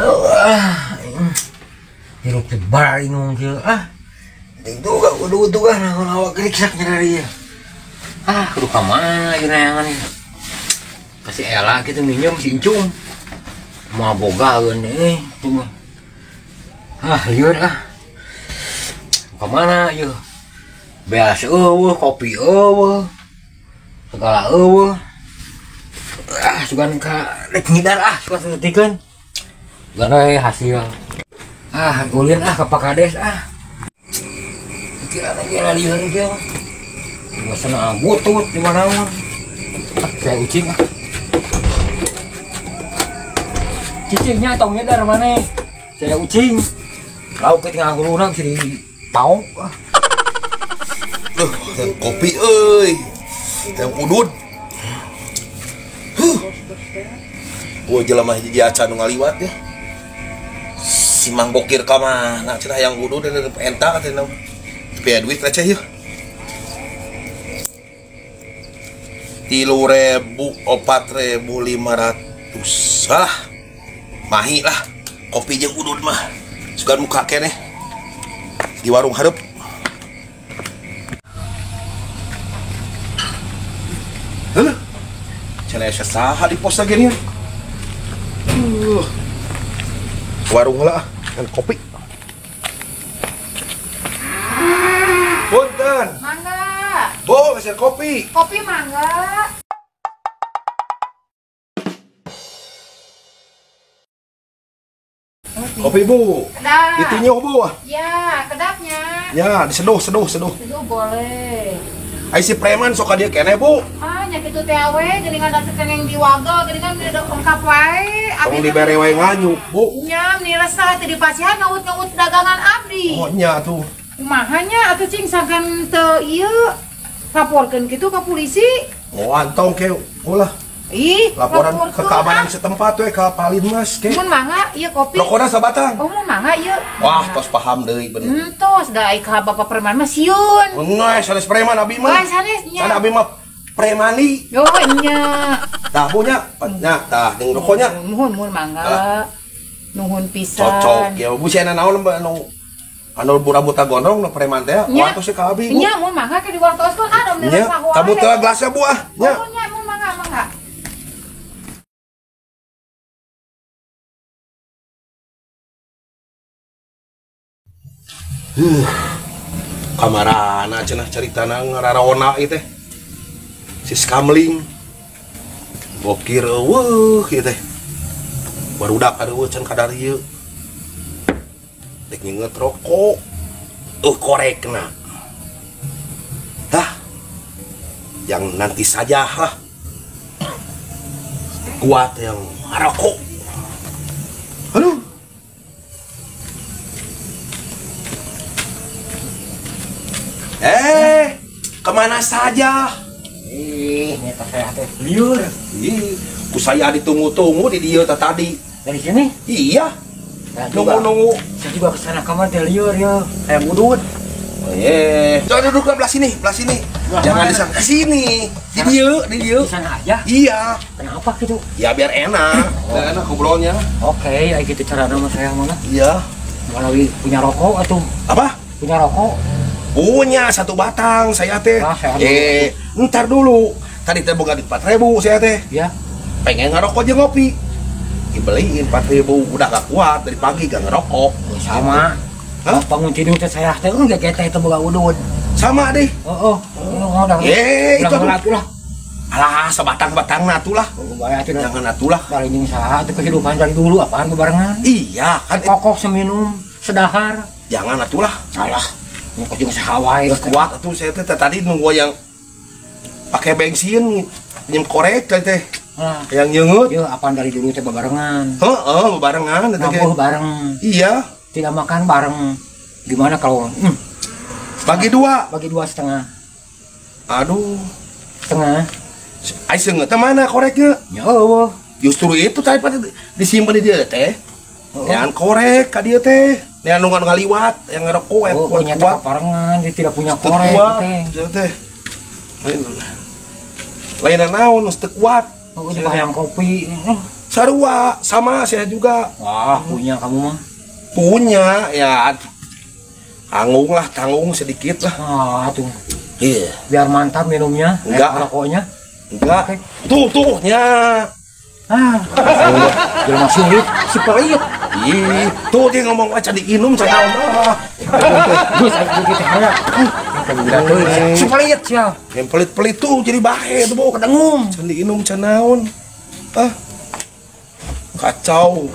Ah, hirup teh baringung kieu ah. Ding duga udah naon awak geriksak nyari ieu. Ah, kudu ka mana ieu neangan ieu. Kasih Ela kitu minjem si Incung. Moal bogaeun euy, cuma. Ah, lieur ah. Ka mana ieu? Beas eueuh, kopi eueuh. Segala eueuh. Ah, sugan ka rek ngidar ah, sugan saeutikeun. Sugan we hasil. Ah, ulin ah ka Pak Kades ah. Pikiran aja lieur kieu. Bosan butut di mana mah. Ah, saya ucing ah. Cicingnya tong nyadar maneh. Saya ucing. Lauk ke tinggal guluna bisa dipau. Ah. Duh, kopi euy. Teh udud. Huh. Gua jelema hiji acan nu ngaliwat ya. Si Mang Bokir ka mana cenah yang udud dan enta cenah. Tapi ya duit receh yeuh. 3.000 4.500. Ah. Mahi lah. Kopi jeung udud mah. Sugan muka keneh. Di warung hareup. Heuh. Cenah asa saha di pos lagi nih. Warung heula ah, kan kopi. Punten. Mangga. Bu, meser kopi. Kopi mangga. Kopi Bu. Kedap. Ditinyoh Bu. Ya, kedapnya. Ya, diseduh, seduh, seduh. Seduh boleh. Ai si preman sok ka dieu keneh Bu. Ah, nya kitu teh we, geuningan asa keneng diwagel, geuningan udah lengkap wae. Tong dibere wae nganyuk, Bu. Nya, meni resah teh dipasihan ngeut-ngeut dagangan abdi. Oh, nya atuh. Kumaha nya atuh cing sangkan teu ieu laporkeun kitu ka polisi. Oh, antong ke ulah. Ih, laporan ke keamanan setempat we ka Palinmas ke. Mun mangga ieu kopi. Rokona sabatang. Oh, mun mangga ieu. Wah, tos paham deui bener. Entos da ai ka bapak preman mah sieun. Enggeus sanes preman abi mah. Wah, sanes nya. Sana abi mah premani. Oh, nya. Tah bu nya, nya tah jeung rokoknya. Nuhun mun mangga. Nuhun pisan. Cocok ya bu sia naon anu anu burabuta gondrong nu preman teh. Wartos ka abi. Nya mun mangga ke diwartoskeun ah da resah wae. Kamu teh gelasnya bu ah. Nya. Oh, nya mun mangga mangga. Kamarana cenah caritana ngararaona ieu teh. Si skamling. Bokir eueuh ieu teh. Barudak eueuh can kadar ieu. Dek nyeungeut rokok. Korekna. Tah. Yang nanti saja lah. Kuat yang rokok. Aduh. Kemana saja? Ih, nyata saya teh liur. Ih, ku saya ditunggu-tunggu di dieu teh tadi. Dari sini? Iya. Nunggu-nunggu. Saya juga ke sana kamar teh liur ya. Saya udud. Oh iya. Coba duduk ke belah sini, belah sini. Jangan di sana. Sini. Di dieu, di dieu. Di sana aja. Iya. Kenapa gitu? Ya biar enak. Oh. Biar enak ngobrolnya. Oke, kayak gitu cara nama saya mana? Iya. Mana punya rokok atuh? Apa? Punya rokok. Punya satu batang saya teh. Ah, ntar dulu. Tadi teh boga duit 4.000 saya teh. Ya. Pengen ngerokok aja ngopi. Dibeliin 4.000 udah gak kuat dari pagi gak ngerokok. Oh, sama. Hah? Bangun tidur teh saya teh enggak geteh teh boga udud. Sama deh. Oh, oh. Itu lah. Alah, sebatang-batang natulah. Jangan natulah. Paling jeung saha teh kehidupan dari dulu apaan bebarengan? Iya, kan kokoh seminum, sedahar. Jangan atulah. Alah. Nyokot juga sahawai kuat atuh saya teh tadi nunggu yang pakai bensin nyem korek teh. Yang nyeungeut. Iya, apaan dari dulu teh bebarengan. Heeh, bebarengan teh. Ngabuh bareng. Iya, tidak makan bareng. Gimana kalau bagi dua? Bagi 2,5. Aduh, setengah. Ai seungeut teh mana koreknya? Ya eueuh. Justru itu tadi disimpan di dia teh. Yang korek ka dieu teh. Yang nu ngaliwat, yang ngerokok, yang kuat-kuat. Barengan, dia tidak punya korek teh. Lain naon, teu kuat. Oh, yang kopi. Sarua sama saya juga. Wah, punya kamu mah. Punya ya. Tanggung lah, tanggung sedikit lah. Ah, tuh. Iya. Biar mantap minumnya. Enggak. Rokoknya. Enggak. Tuh, tuh, nya. Ah, jelema sulit, si pelit. Ih, tuh dia ngomong aja diinum cenah. Ah. Geus aing gitu teh. Si pelit sia. Yang pelit-pelit tuh jadi bahe tuh, Bu. Kedengum. Can diinum can naon. Ah. Kacau.